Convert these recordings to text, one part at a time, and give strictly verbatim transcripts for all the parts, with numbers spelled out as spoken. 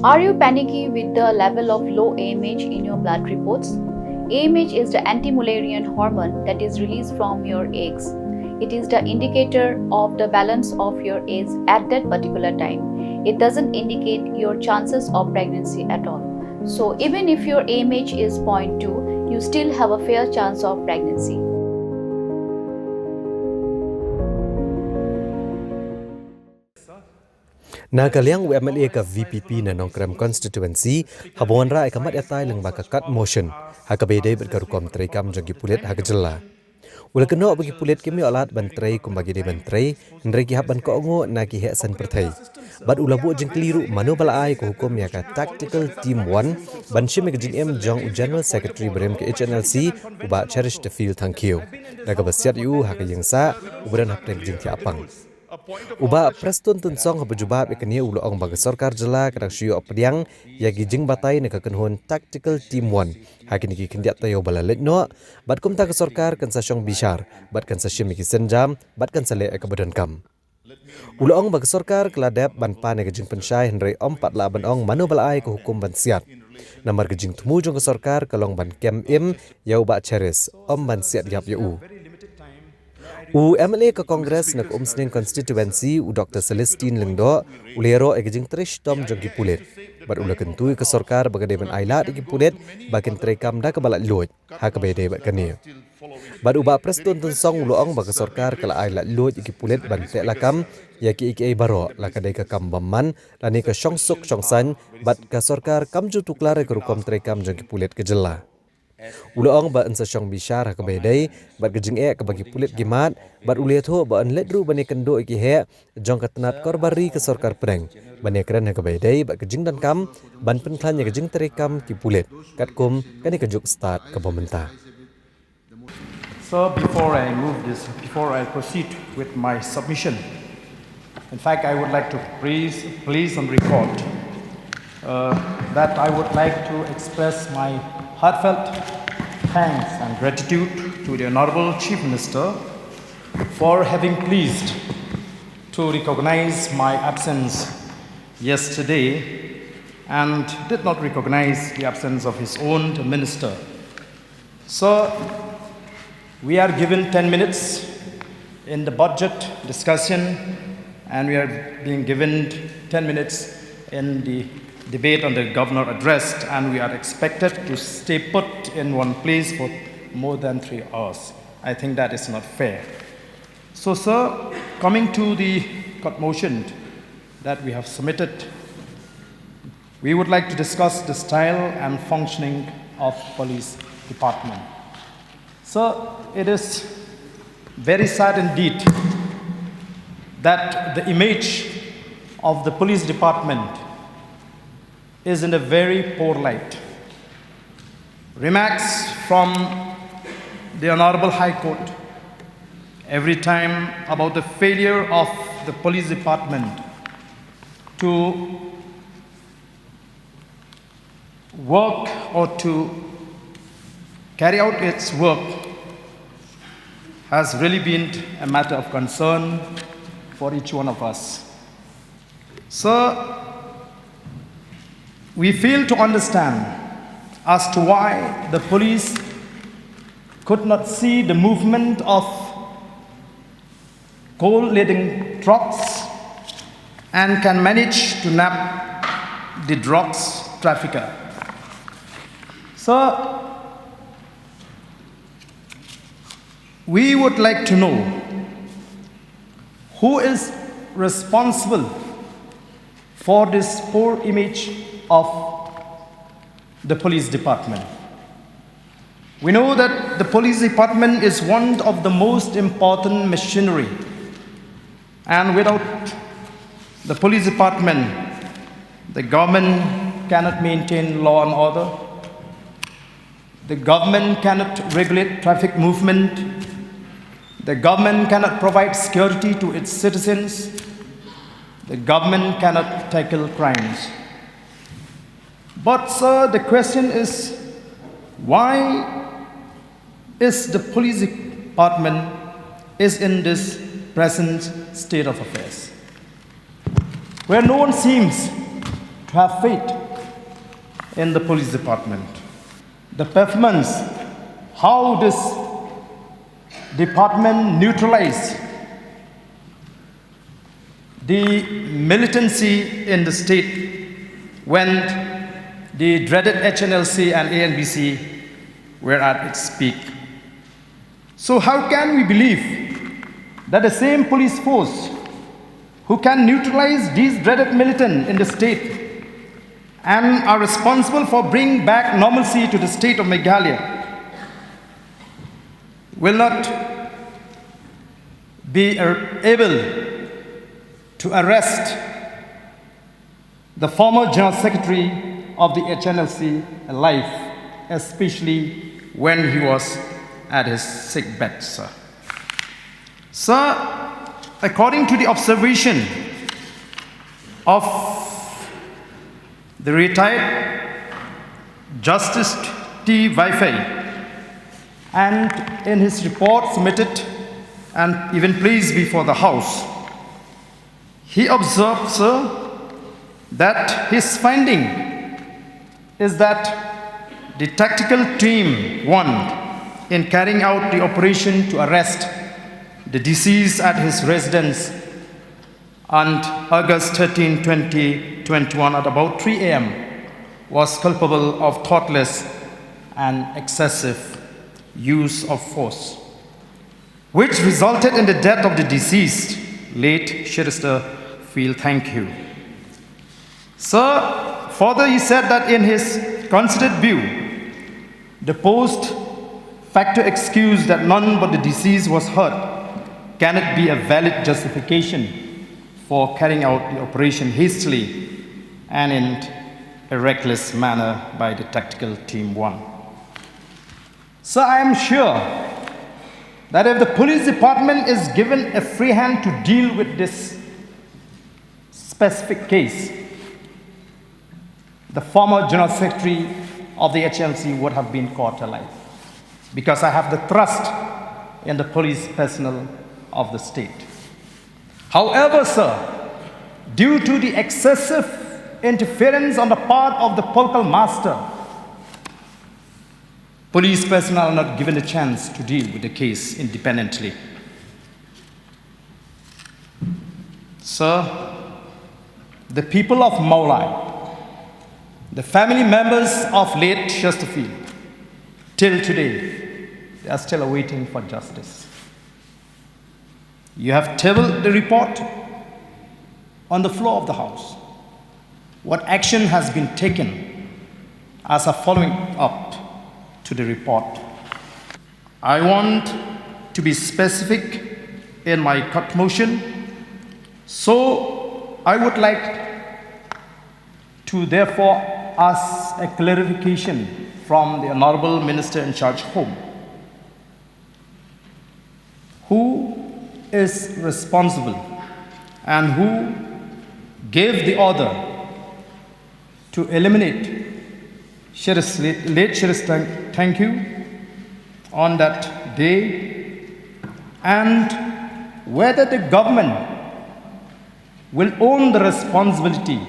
Are you panicky with the level of low A M H in your blood reports? A M H is the anti-malarian hormone that is released from your eggs. It is the indicator of the balance of your eggs at that particular time. It doesn't indicate your chances of pregnancy at all. So even if your A M H is zero point two, you still have a fair chance of pregnancy. Na ka liang u M L A ka V P P na Nongkrem Constituency haba wanrah ïa ka mat ïatai lyngba ka kat motion ha kaba ïadei bad ka rukom treikam jong ki pulit ha ka jylla. U la kynnoh ba ki pulit kim ïoh lad ban trei kumba ki dei ban trei, hynrei ki hap ban kohnguh na ki heh saiñ pyrthei. Bad u la buh jingkylli ruh mano ba la ai ka hukum ïa ka Tactical Team One ban shim ïa ka jingim jong u General Secretary barim ka H N L C, u Bah Cherish Tefil Thangkhiew, da kaba siat ïa u ha ka ïing sah uba don hapdeng ka jingthiah pang. U Bah Prestone Tynsong haba jubab ïa kane u la ong ba ka sorkar jylla ka dang shu ïoh pdiang ïa ki jingbatai na ka kynhun Tactical Team One ha kine ki khyndiat taïew ba la leit noh, bad kumta ka sorkar kan sa shong bishar bad kan sa shim ïa ki sienjam bad kan sa leh ïa kaba donkam. U la ong ba ka sorkar ka la dep ban pan ïa ka jingpynshai, hynrei ym pat lah ban ong mano ba la ai ka hukum ban siat. Namar ka jingthmu jong ka sorkar ka long ban kem im ïa u Bah Cherish, ym ban siat ïap ïa u. U M L A ka Congress na ka Umsning Constituency, u Doctor Celestine Lyngdoh, u la ïaroh ïa ka jingtrei shitom jong ki pulit, bad u la kyntu ïa ka sorkar ba ka dei ban ai lad ïa ki pulit ba kin treikam da kaba laitluid ha kaba ïadei bad kane. Bad u Bah Prestone Tynsong u la ong ba ka sorkar ka la ai laitluid ïa ki pulit ban tehlakam ïa kiei kiei baroh, la ka dei ka kam bymman lane ka shongsuk shongsaiñ, bad ka sorkar kam ju tuklar ïa ka rukom treikam jong ki pulit ka jylla. U la ong ba yn sa shong bishar ha kaba ïadei bad ka jingeh kaba ki pulit ki mad, bad u la ïathuh ba yn leit ruh ban ïakynduh ïa ki heh jong ka tnat korbar ri ka sorkar pdeng ban ïakren ha kaba ïadei bad ka jingdonkam ban pynkhlaiñ ïa ka jingtreikam ki pulit katkum kane ka juk stad kaba mynta. So before I move this, before I proceed with my submission, in fact, I would like to please, please on record uh, that I would like to express my heartfelt thanks and gratitude to the Honorable Chief Minister for having pleased to recognize my absence yesterday and did not recognize the absence of his own minister. So, we are given ten minutes in the budget discussion, and we are being given ten minutes in the debate on the governor address, and we are expected to stay put in one place for more than three hours. I think that is not fair. So, sir, coming to the court motion that we have submitted, we would like to discuss the style and functioning of police department. So it is very sad indeed that the image of the police department is in a very poor light. Remarks from the Honorable High Court every time about the failure of the police department to work or to carry out its work has really been a matter of concern for each one of us. So, we fail to understand as to why the police could not see the movement of coal laden trucks and can manage to nab the drugs trafficker. So, we would like to know who is responsible for this poor image of the police department. We know that the police department is one of the most important machinery, and without the police department, the government cannot maintain law and order. The government cannot regulate traffic movement. The government cannot provide security to its citizens. The government cannot tackle crimes. But, sir, the question is, why is the police department is in this present state of affairs, where no one seems Have faith in the police department. The performance, how this department neutralized the militancy in the state when the dreaded H N L C and A N B C were at its peak. So how can we believe that the same police force who can neutralize these dreaded militants in the state and are responsible for bringing back normalcy to the state of Meghalaya will not be ar- able to arrest the former General Secretary of the H N L C alive, especially when he was at his sick bed, sir. Sir, according to the observation of the retired Justice T. Vaifei, and in his report submitted and even placed before the House, he observed, sir, that his finding is that the tactical team one, in carrying out the operation to arrest the deceased at his residence on August thirteen, twenty twenty-one, at about three a m, was culpable of thoughtless and excessive use of force, which resulted in the death of the deceased, late Cherister Field Thankyou. Sir, further he said that in his considered view, the post facto excuse that none but the deceased was hurt cannot be a valid justification for carrying out the operation hastily and in a reckless manner by the tactical team one. So I am sure that if the police department is given a free hand to deal with this specific case, the former General Secretary of the H N L C would have been caught alive, because I have the trust in the police personnel of the state. However, sir, due to the excessive interference on the part of the political master, police personnel are not given a chance to deal with the case independently. Sir, the people of Mawlai, the family members of late Chesterfield, till today, they are still awaiting for justice. You have tabled the report on the floor of the House. What action has been taken as a following up to the report? I want to be specific in my cut motion, so I would like to therefore ask a clarification from the Honorable Minister in charge Home. Who is responsible and who gave the order to eliminate Cherister, late Cherister Thankyou on that day, and whether the government will own the responsibility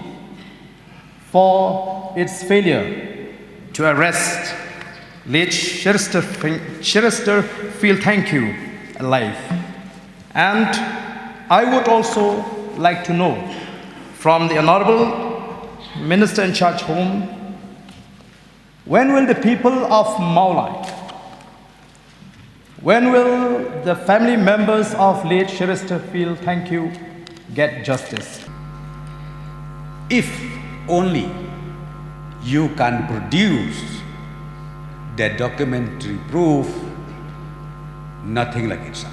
for its failure to arrest late Cherister, Cherister Field Thankyou alive. And I would also like to know from the Honorable Minister in charge Home, when will the people of Mawlai, when will the family members of late Cherister Field Thankyou get justice? If only you can produce the documentary proof, nothing like it, sir.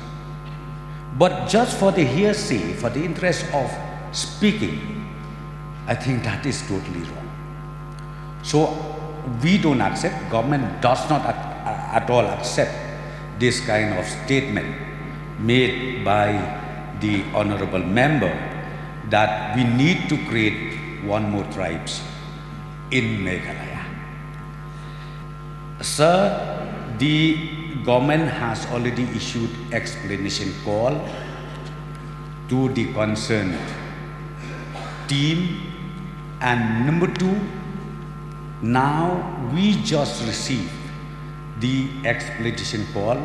But just for the hearsay, for the interest of speaking, I think that is totally wrong. So we don't accept, government does not at, at all accept this kind of statement made by the honorable member that we need to create one more tribes in Meghalaya. Sir, the government has already issued explanation call to the concerned team And number two, now we just received the explanation call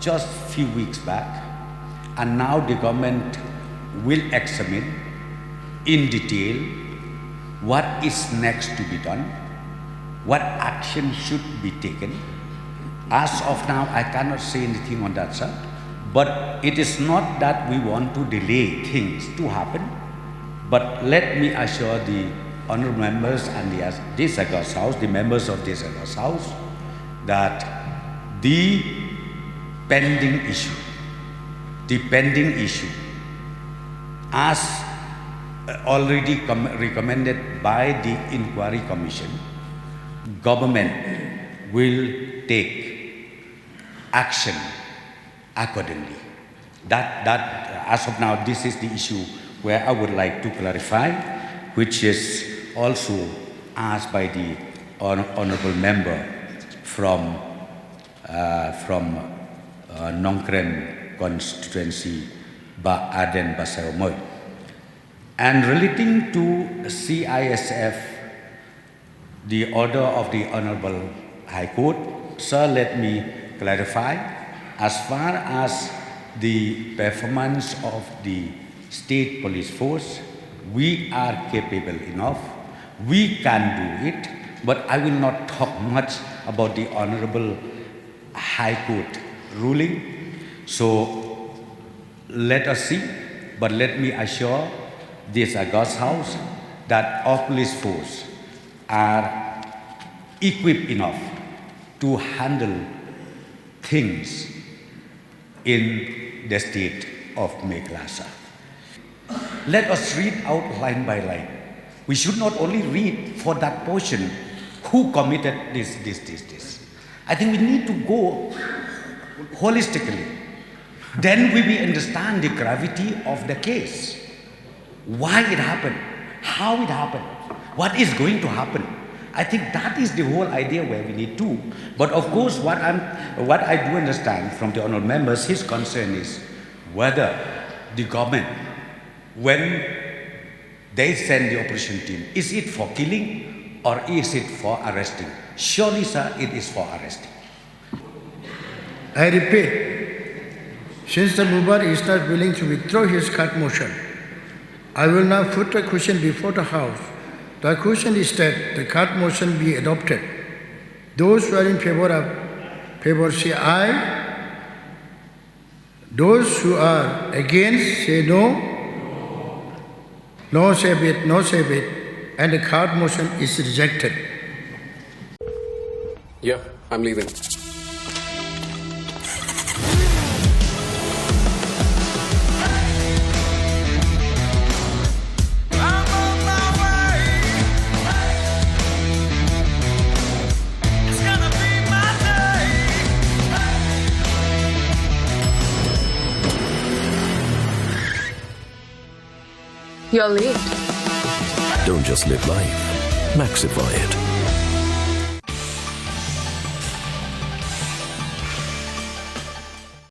just few weeks back, and now the government will examine in detail what is next to be done, what action should be taken. As of now, I cannot say anything on that, sir. But it is not that we want to delay things to happen. But let me assure the honorable members and the, this august house, the members of this august house, that the pending issue, the pending issue, as uh, already com- recommended by the inquiry commission, government will take action accordingly. That, that, as of now, this is the issue where I would like to clarify, which is also asked by the hon- honorable member from, uh, from uh, Nongkrem constituency, Bah Ardent Basaiawmoit. And relating to C I S F, the order of the Honorable High Court, sir, let me clarify. As far as the performance of the state police force, we are capable enough. We can do it, but I will not talk much about the Honorable High Court ruling. So let us see, but let me assure this august house that our police force are equipped enough to handle things in the state of Meghalaya. Let us read out line by line. We should not only read for that portion who committed this, this, this, this. I think we need to go holistically. Then we will understand the gravity of the case. Why it happened, how it happened, what is going to happen. I think that is the whole idea where we need to. But of course, what I'm, what I do understand from the honourable members, his concern is whether the government, when they send the operation team, is it for killing or is it for arresting? Surely, sir, it is for arresting. I repeat, since the mover is not willing to withdraw his carte motion, I will now put the question before the House. The question is that the carte motion be adopted. Those who are in favor of favor say aye. Those who are against say no. No say bit, no say bit, and the carte motion is rejected. Yeah, I'm leaving. You're late. Don't just live life, maxify it.